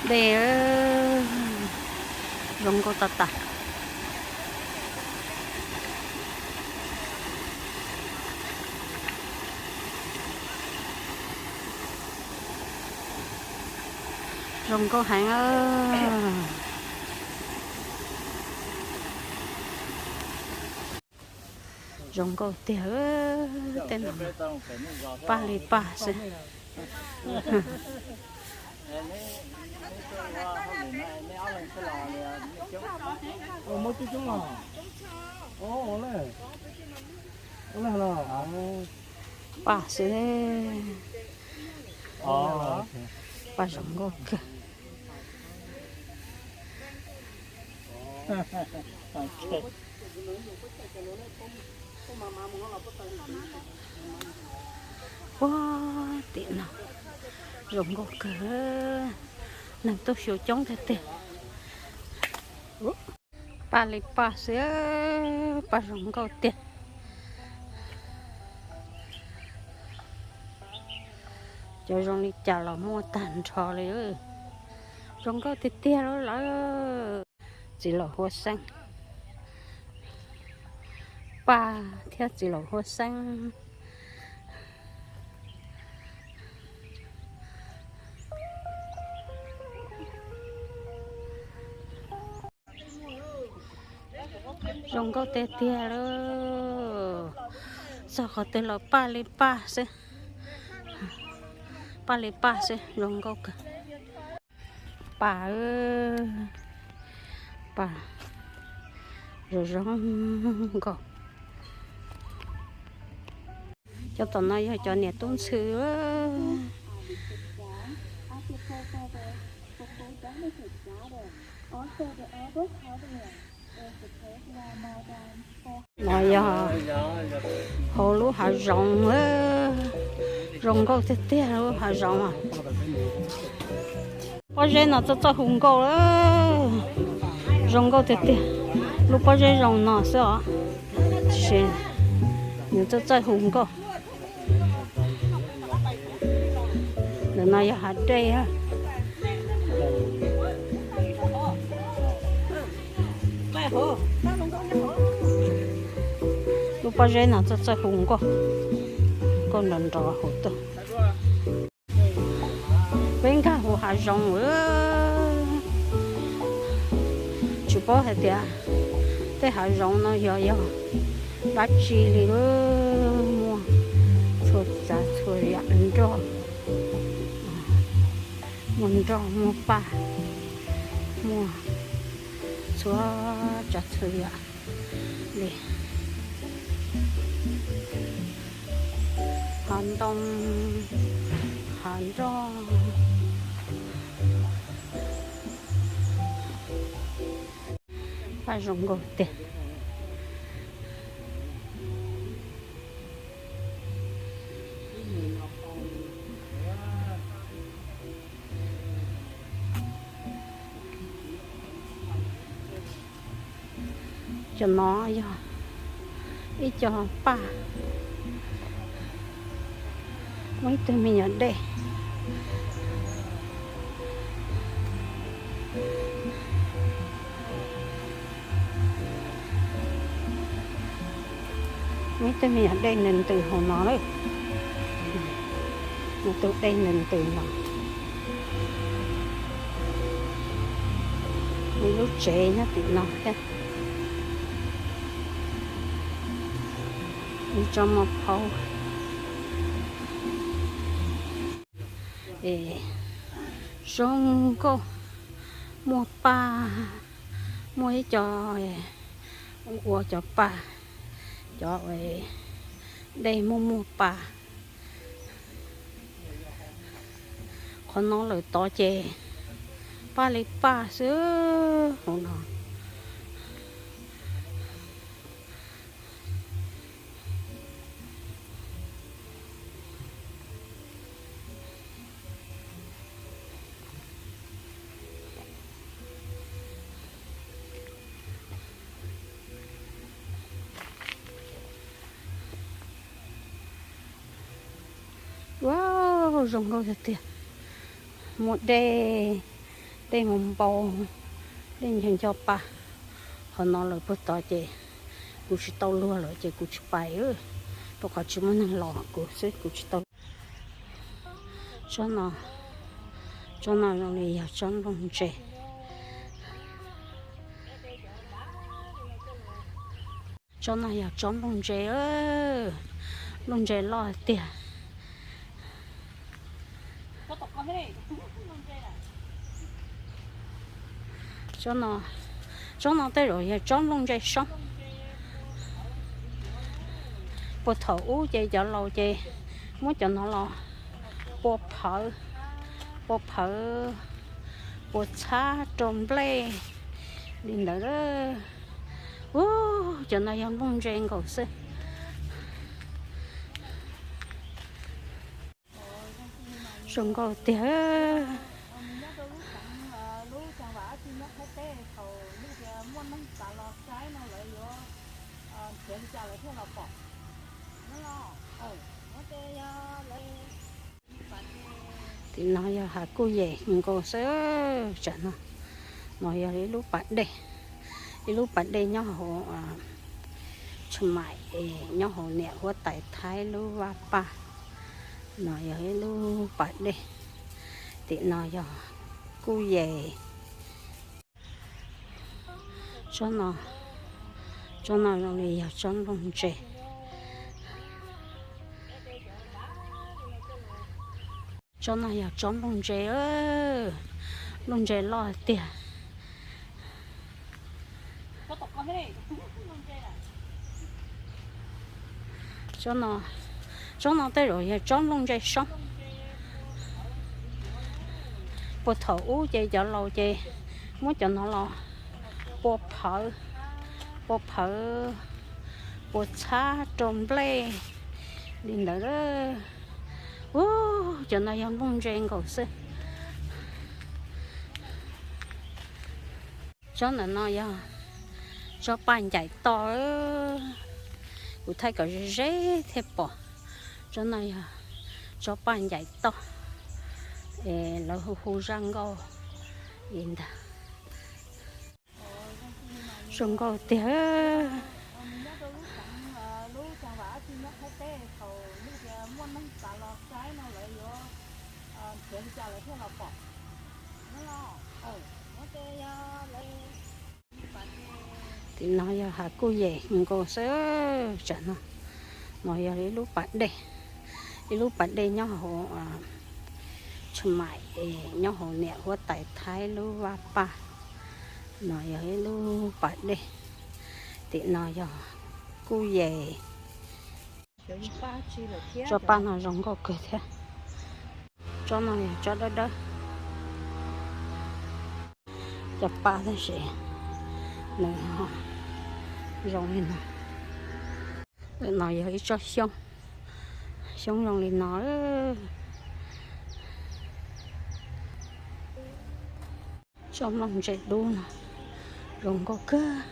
Dej zoo nkauj tas tas. Zoo nkauj heev. Zoo nkauj tiag, tej no paj li paj xwb. Paj xwb, paj zoo nkauj kawg. Ua tim no zoo nkauj kawg, neeg tuaj xyuas coob tiag tiag. Paj li paj xwb, paj zoo nkauj tiag. Cov zoo li cas los muaj tag nrho li. Zoo nkauj tiag tiag lawm. Txiv laus Huab Xeeb, paj thiab txiv laus Huab Xeeb. Zoo nkauj tiag tiag lauj. Txog qhov twg los paj li paj xwb. Paj li paj xwb, zoo nkauj kawg. Paj, paj zoo zoo nkauj. Cov tom no yog cov niam tub ntxhw. No yog hauv lub hav zoov, zoo nkauj tiag tiag lub hav zoov. Pob zeb no txawj txawj hu nkauj, zoo nkauj tiag tiag. Lub pob zeb zoo no xwb os, nws txawj txawj hu nkauj. Ntawm no yog hav dej. Lub pob zeb no txawj txawj hu nkauj, nkauj nrov nrov hauv tuaj. Peb nkag hauv hav zoov, tsis paub hais tias tej hav zoov no yog yog dab tsi li. Muaj txhua tsav txhua yam nroj, muaj nroj muaj paj, muaj txhua tsav txhua yam li. Hav ntoo, hav nroj, paj zoo nkauj tiag. Cov no yog ib co paj, muaj ib tug me nyuam dej. Muaj ib tug me nyuam dej ntws ntws hauv no lawm. Muaj tus dej ntws ntws no. Muaj lub tsev nyob tim no thiab. Ib tsob maj phaub. Es zoo nkauj, muaj paj, muaj ib co ua cov paj, cov dej muaj muaj paj. Qhov no lawm tod ces paj li paj xwb hauv no. Wow, zoo nkauj tiag tiag. Muaj dej, Dej mus npau, dej ncho ncho pa. Qhov no lawm puag tod ces kuv tsis tau luag lawm ces kuv tsis pais, rau qhov tsis muaj neeg los kuv xwb kuv tsis tau. Tsob no, tsob no zoo li yog tsob nplooj ntse. Tsob no yog tsob nplooj ntse, nplooj ntse loj tiag. Tsob no, tsob no tej zaum yog tsob nplooj ntse soob. Puag thaum ub ces cov laus ces muab cov no los pua phawv, pua phawv, pua txhab rau nplej li ntawd. Ua, cov no yog nplooj ntse nkaus xwb. Zoo nkauj tiag. Tim no yog hav kuj yem nkaus xwb. Tsam no, no yog ib lub pas dej, ib lub pas dej nyob hauv Tsum Maim, nyob hauv niam huab tais Thaib lub vaj paj. No yog ib lub pas dej, tim no yog kuj yem. Tsob no, tsob no zoo li yog tsob nplooj ntse. Tsob no yog tsob nplooj ntse, nplooj ntse loj tiag. Tsob no, tsob no tej zaum yog tsob nplooj ntse soob. Puag thaum ub ces cov laus ces muab cov no los pua phawv, pua phawv, pua txhab rau nplej li ntawd. Ua, cov no yog nplooj ntse nkaus xwb. Tsob ntawm no yog tsob paj ncaim toj, kuv thaij kom ze ze thiaj pom. Tsob no yog tsob paj ncaim toj, es lawv hu hu zaj nkauj li ntawd. Zoo nkauj tiag. Tim no yog hav kuj yem nkaus xwb. Tsam no, no yog ib lub pas dej, ib lub pas dej nyob hauv Tsum Maim, nyob hauv niam huab tais Thaib lub vaj paj. No yog ib lub pas dej, tim no yog kuj yem. Tsob paj no zoo nkauj kawg thiab. Tsob no yog tsob dawb dawb, cov paj tab sis nws zoo li no. No yog ib tsob xyoob, xyoob zoo li no. Tsob nplooj ntse dub no zoo nkauj kawg.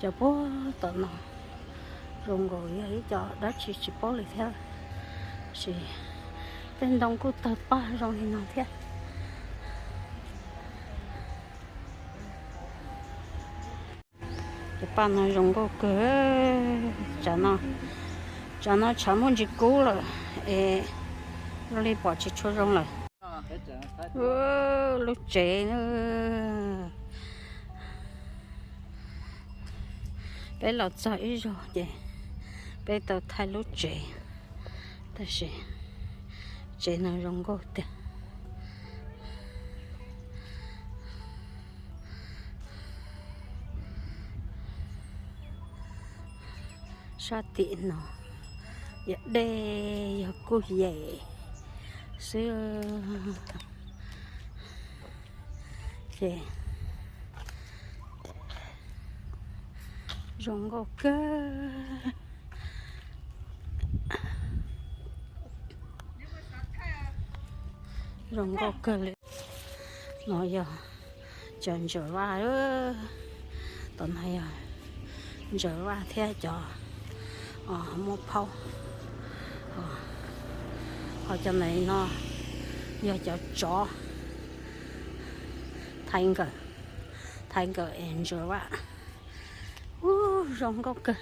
Cov puag tom no zoo nkaus yog ib co dab tsi tsis paub li thiab, tab sis tej ntoo kuj tawg paj zoo li no thiab. Cov paj no zoo nkauj kawg. Tsam no, tsam no tshav muaj ntsis kub lawm es zoo li pom tsis tshua zoo lawm. Lub tsev, peb los txog ib zaug ces peb tau thaij lub tsev, tab sis tsev no zoo nkauj tiag. Sab tim no yog dej yog kuj yem xwb, ces zoo nkauj kawg. Zoo nkauj kawg li. No yog cov ntsaum vaj, tom no yog ntsaum vaj thiab cov muaj phaub. Ho cov ntawm no yog cov tsov, Tiger, Tiger and Giraffe. Ub, zoo nkauj kawg.